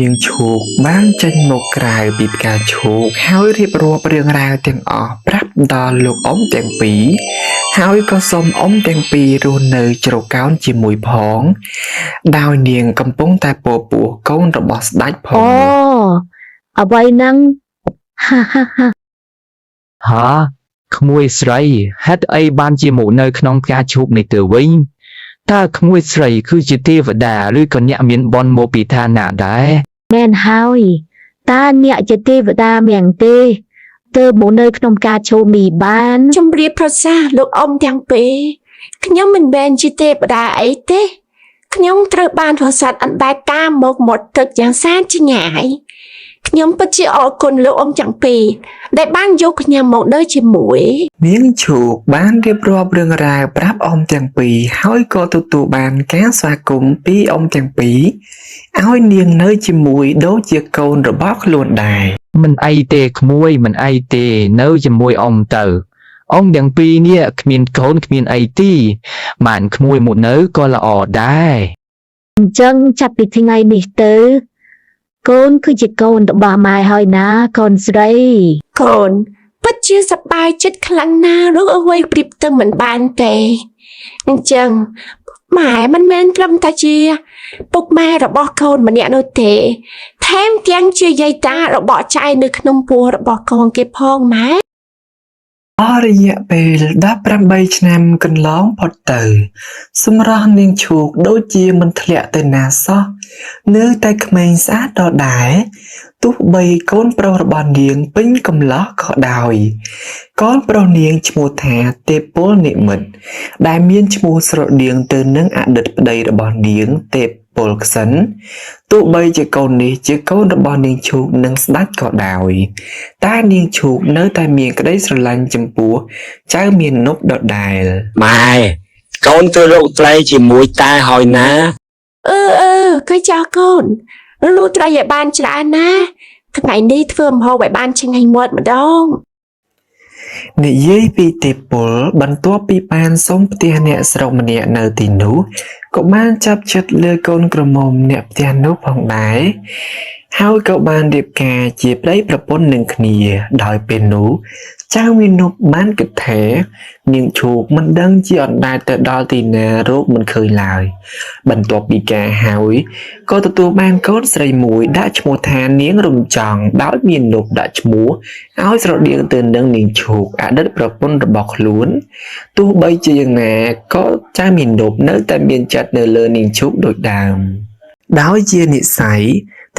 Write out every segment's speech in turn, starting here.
នាងឈូកបានចេញមកក្រៅពីផ្កាឈូកហើយរៀបរាប់រឿងរ៉ាវទាំងអស់ប្រាប់ដល់លោកអ៊ំទាំងពីរហើយក៏សូមអ៊ំទាំងពីររស់នៅជ្រកោនជាមួយផង ដោយនាងកំពុងតែពពោះកូនរបស់ស្ដេចផ អូ ងនោះ អ្វីហ្នឹងហាហាហា ហាក្មួយស្រីហេតុអីបានជាមកនៅក្នុងផ្កាឈូកនេះទៅវិញតើក្មួយស្រីគឺជាទេវតាឬក៏អ្នកមានបុណ្យមកពីឋានណាដែរ មែនហើយតើអ្នកជាទេវតាមែនទេទើបមកនៅក្នុងការឈូមីបាន ជំរាបប្រសាសន៍លោកអ៊ំទាំងពីរខ្ញុំមិនមែនជាទេវតាអីទេខ្ញុំត្រូវបានប្រសាទអណ្ដែតតាមមកមាត់ទឹកយ៉ាងសែនឆ្ងាយខ្ញុំពិតជាអរគុណលោកអ៊ំទាំងពីរដែលបានយកខ្ញុំមកនៅជាមួយ នាងឈូកបានរៀបរាប់រឿងរ៉ាវប្រាប់អ៊ំទាំងពីរហើយក៏ទទួលបានការស្វាគមន៍ពីអ៊ំទាំងពីរឲ្យនាងនៅជាមួយដូចជាកូនរបស់ខ្លួនដែរ មិនអីទេក្មួយមិនអីទេនៅជាមួយអ៊ំទៅអ៊ំទាំងពីរនេះគ្មានកូនគ្មានអីទីបានក្មួយមកនៅក៏ល្អដែរ អញ្ចឹងចាប់ពីថ្ងៃនេះទៅ កូនគឺជាកូនរបស់ម៉ែហើយណាកូនស្រី កូនពិតជាសប្បាយចិត្តខ្លាំងណាស់ឬអ្វីប្រៀបទៅមិនបានទេអញ្ចឹងម៉ែមិនមែនត្រឹមតែជា ពុកម៉ែរបស់កូនម្នាក់នោះទេ ថែមទាំងជាយាយតារបស់ចៅនៅក្នុងពោះរបស់កូនគេផងម៉ែ អស់រយៈពេល18ឆ្នាំកន្លងផុតទៅ សម្រស់នាងឈូកដូចជាមិនធ្លាក់ទៅណាសោះនៅតែក្មេងស្អាតដដែលទោះបីកូនប្រុសរបស់នាងពេញកំឡោះក៏ដោយ កូនប្រុសនាងឈ្មោះថាទេពពលនិមិត្តដែលមានឈ្មោះស្រដៀងទៅនឹងអតីតប្តីរបស់នាងទេពពលក្សិនទោះបីជាកូននេះជាកូនរបស់នាងឈូកនិងស្ដេចក៏ដោយ តែនាងឈូកនៅតែមានក្តីស្រឡាញ់ចំពោះចៅមាណពដដែល ម៉ែកូនទៅរកត្រីជាមួយតាហើយណា អឺអឺគេចោលកូនលូត្រីឲ្យបានច្រើនណាថ្ងៃនេះធ្វើម្ហូបឲ្យបានឆ្ងាញ់មាត់ម្ដង និយាយពីទេពពលបន្ទាប់ពីបានសុំផ្ទះអ្នកស្រុកម្នាក់នៅទីនោះក៏បានចាប់ចិត្តលើកូនក្រមុំអ្នកផ្ទះនោះផងដែរហើយក៏បានរៀបការជាប្តីប្រពន្ធនឹងគ្នា ដោយពេលនោះចៅមាណពបានគិតថានាងឈូកមិនដឹងជាអណ្ដែតទៅដល់ទីណារកមិនឃើញឡើយ បន្ទាប់ពីការហើយក៏ទទួលបានកូនស្រីមួយដាក់ឈ្មោះថានាងរំចង់ដោយមាននប់ដាក់ឈ្មោះឲ្យស្រដៀងទៅនឹងនាងឈូកអតីតប្រពន្ធរបស់ខ្លួនទោះបីជាយ៉ាងណាក៏ចៅមាននប់នៅតែមានចិត្តនៅលើនាងឈូកដូចដើមដោយជានិស្ស័យ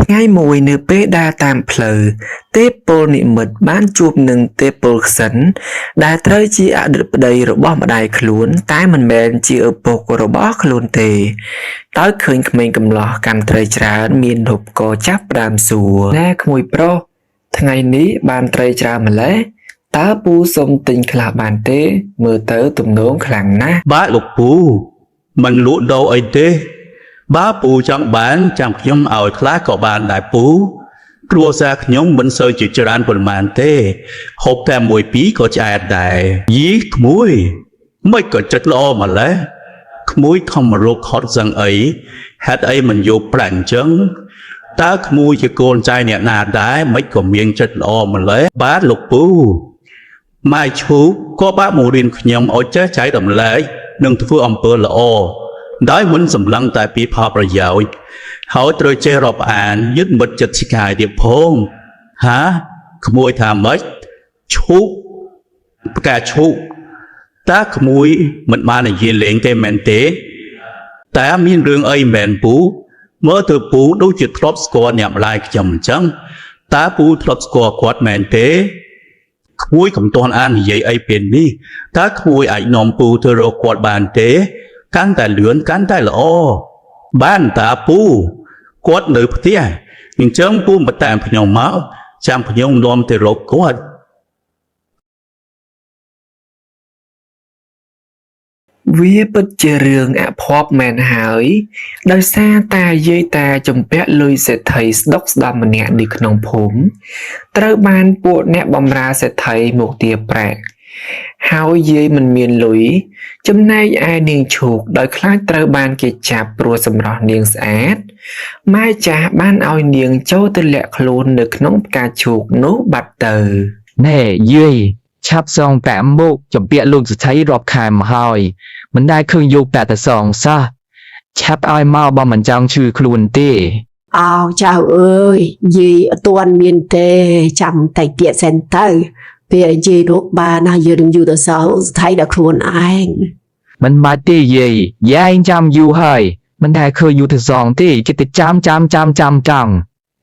ថ្ងៃមួយនៅពេលដើរតាមផ្លូវទេពពលនិមិត្តបានជួបនឹងទេពពលក្សិនដែលត្រូវជាអតីតប្តីរបស់ម្ដាយខ្លួន តែមិនមែនជាឪពុករបស់ខ្លួនទេ តើឃើញក្មេងកំឡោះកាន់ត្រីច្រើនមាននប់ក៏ចាប់ផ្ដើមសួរណែក្មួយប្រុសថ្ងៃនេះបានត្រីច្រើនម្ល៉េះតើពូសុំទិញខ្លះបានទេ មើលទៅទំនងខ្លាំងណាស់ បាទលោកពូមិនលក់ដូរអីទេ បើពូចង់បានចាំខ្ញុំឲ្យខ្លះក៏បានដែរពូគ្រួសារខ្ញុំមិនសូវជាច្រើនប៉ុន្មានទេហូបតែមួយពីរក៏ឆ្អែតដែរយីក្មួយមិនក៏ចិត្តល្អម្ល៉េះក្មួយខំរកខត់សឹងអីហេតុអីមិនយកប្រាក់អញ្ចឹងតើក្មួយជាកូនចៅអ្នកណាដែរមិនក៏មានចិត្តល្អម្ល៉េះបាទលោកពូ ម៉ែឈូកក៏បានមករៀនខ្ញុំឲ្យចេះចែករំលែកនិងធ្វើអំពើល្អដោយមិនសម្លឹងតែពីផលប្រយោជន៍ហើយត្រូវចេះរាប់អានយឹតមិត្តចិត្តឆ្ងាយទៀតផងហាក្មួយថាម៉េចឈូកផ្កាឈូកតើក្មួយមិនបាននិយាយលេងទេមែនទេតើមានរឿងអីមែនពូមើលទៅពូដូចជាធ្លាប់ស្គាល់អ្នកម្ដាយខ្ញុំអញ្ចឹងតើពូធ្លាប់ស្គាល់គាត់មែនទេ ក្មួយកំទាន់អាននិយាយអីពេលនេះតើក្មួយអាចនាំពូទៅរកគាត់បានទេ កាន់តែលឿនកាន់តែល្អបានតាពូគាត់នៅផ្ទះអញ្ចឹងពូមកតាមខ្ញុំមកចាំខ្ញុំនាំទៅរកគាត់ វាពិតជារឿងអភ័ព្វមែនហើយ ដោយសារតែយាយតាជំពាក់លុយសេដ្ឋីស្ដុកស្ដំម្នាក់នៅក្នុងភូមិត្រូវបានពួកអ្នកបម្រើសេដ្ឋីមកទារប្រាក់ ហើយយាយមិនមានលុយចំណែកឯនាងឈូកដោយខ្លាចត្រូវបានគេចាប់ព្រោះសម្រស់នាងស្អាតម៉ែចាស់បានឲ្យនាងចូលទៅលាក់ខ្លួននៅក្នុងផ្កាឈូកនោះបាត់ទៅ ណែយាយឆាប់សងប្រាក់មកជំពាក់លោកសេដ្ឋីរាប់ខែមកហើយមិនដែលឃើញយកប្រាក់ទៅសងសោះឆាប់ឲ្យមកបើមិនចង់ឈឺខ្លួនទេ អោចៅអើយយាយអត់ទាន់មានទេចាំតែទៀតសិនទៅពេលយាយរកបានណាយើងនឹងយូរទៅសងស្ថៃដល់ខ្លួនឯង មិនបាច់ទេយាយយាយចាំយូរហើយមិនដែលឃើញយូរទៅសងទេចិត្តតែចាំចាំចាំចាំចាំ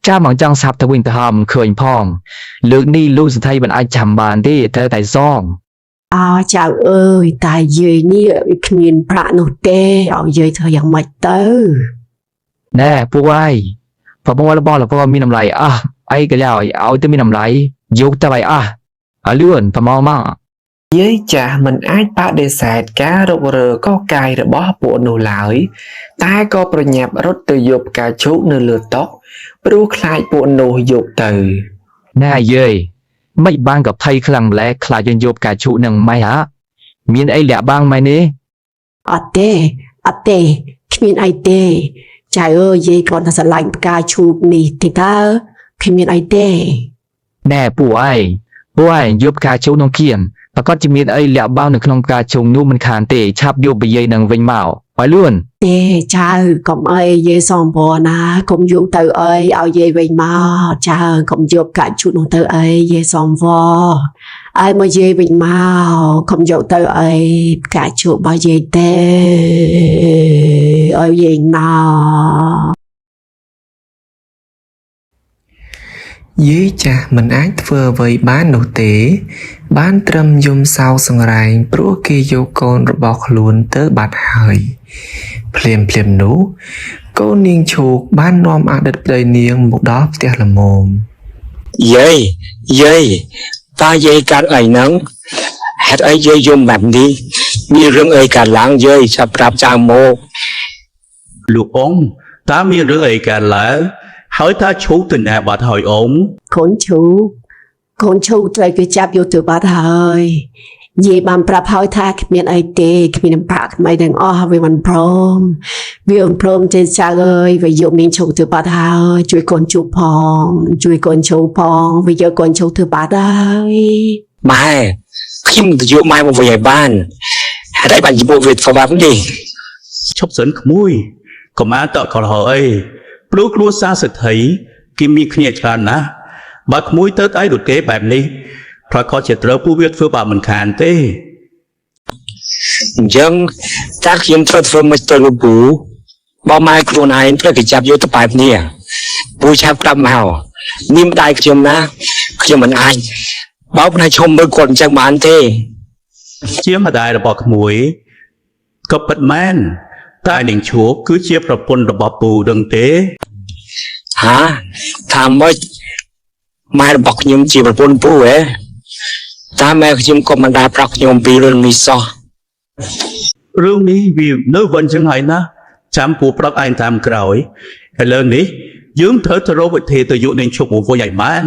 ចាំមកចង់សាប់ទៅវិញទៅហើយមិនឃើញផងលើកនេះលោកសេដ្ឋីមិនអាចចាំបានទេត្រូវតែសង អោចៅអើយតែយាយនេះវាគ្មានប្រាក់នោះទេឲ្យយាយធ្វើយ៉ាងម៉េចទៅ ណែពួកឯងប្រមូលរបស់របរមានតម្លៃអស់អីក៏ដោយឲ្យតែមានតម្លៃយកទៅឲ្យអស់ឲ្យលឿនប្រមូលមក យាយចាស់មិនអាចបដិសេធការរុករើកកាយរបស់ពួកនោះឡើយ តែក៏ប្រញាប់រត់ទៅយកផ្កាឈូកនៅលើតុព្រោះខ្លាចពួកនោះយកទៅ ណែយាយមិនបានក៏ភ័យខ្លាំងម្ល៉េះខ្លាចយើងយកផ្កាឈូកនឹងម៉េចហ៎មានអីលាក់បាំងម៉េចនេះ អត់ទេអត់ទេគ្មានអីទេចៅអើយយាយគ្រាន់តែស្រឡាញ់ផ្កាឈូកនេះទេតើគ្មានអីទេ ណែពួកឯងពួកឯងយកផ្កាឈូកក្នុងគៀនប្រកាសជាមានអីលាក់បាំងនៅក្នុងផ្កាឈូកនោះមិនខានទេឆាប់យកបយាយនឹងវិញមកឲ្យលឿន ទេចៅកុំអីយាយសំពរណាកុំយកទៅអីឲ្យយាយវិញមកចៅកុំយកផ្កាឈូកនោះទៅអីយាយសំវរឲ្យមកយាយវិញមកកុំយកទៅអីផ្កាឈូករបស់យាយទេឲ្យយាយមក យាយចាស់មិនអាចធ្វើអ្វីបាននោះទេ បានត្រឹមយំសោកសង្រែងព្រោះគេយកកូនរបស់ខ្លួនទៅបាត់ហើយភ្លាមៗនោះកូននាងឈូកបាននាំអតីតប្តីនាងមកដល់ផ្ទះល្មម យាយយាយតើយាយកាត់អីហ្នឹងហេតុអីយាយយំបែបនេះមានរឿងអីកើតឡើងយាយឆាប់ប្រាប់ចៅមក លោកអ៊ំតើមានរឿងអីកើតឡើងហើយតើឈូកទៅណាបាត់ហើយអ៊ំ កូនឈូកកូនឈូកត្រូវគេចាប់យកទៅបាត់ហើយយាយបានប្រាប់ហើយថាគ្មានអីទេគ្មានប្រាក់គ្មានអីទាំងអស់វាមិនព្រមវាមិនព្រមទេចៅអើយវាយកនាងឈូកទៅបាត់ហើយជួយកូនឈូកផងជួយកូនឈូកផងវាយកកូនឈូកទៅបាត់ហើយ ម៉ែខ្ញុំទៅយកម៉ែមកវិញឲ្យបានហេតុអីបានជាពួកវាធ្វើបែបនេះ ឈប់សិនក្មួយកុំអាតក់ក្រហអីព្រោះគ្រួសារសេដ្ឋីគេមានគ្នាច្រើនណាស់បើក្មួយទៅអីដូចគេបែបនេះប្រកាសជាត្រូវពួកវាធ្វើបាបមិនខានទេ អញ្ចឹងតើខ្ញុំត្រូវធ្វើមិនទៅលោកពូបើម៉ែខ្លួនឯងត្រូវគេចាប់យកទៅបែបនេះពូឆាប់ក្លាប់មកនេះម្ដាយខ្ញុំណាខ្ញុំមិនអាចបោកផ្នែកឈុំមើលគាត់អញ្ចឹងបានទេ ជាម្ដាយរបស់ក្មួយក៏ពិតមែនតែនាងឈួកគឺជាប្រពន្ធរបស់ពូដឹងទេ ហាថាម៉េចម៉ែរបស់ខ្ញុំជាប្រពន្ធពូហ៎តើម៉ែខ្ញុំក៏មិនដែលប្រាប់ខ្ញុំពីរឿងនេះសោះ រឿងនេះវានៅវិញចឹងហើយណាចាំពូប្រាប់ឯងតាមក្រោយឥឡូវនេះយើងត្រូវទៅរកវិធីទៅយកនាងឈុកមកវិញឲ្យបាន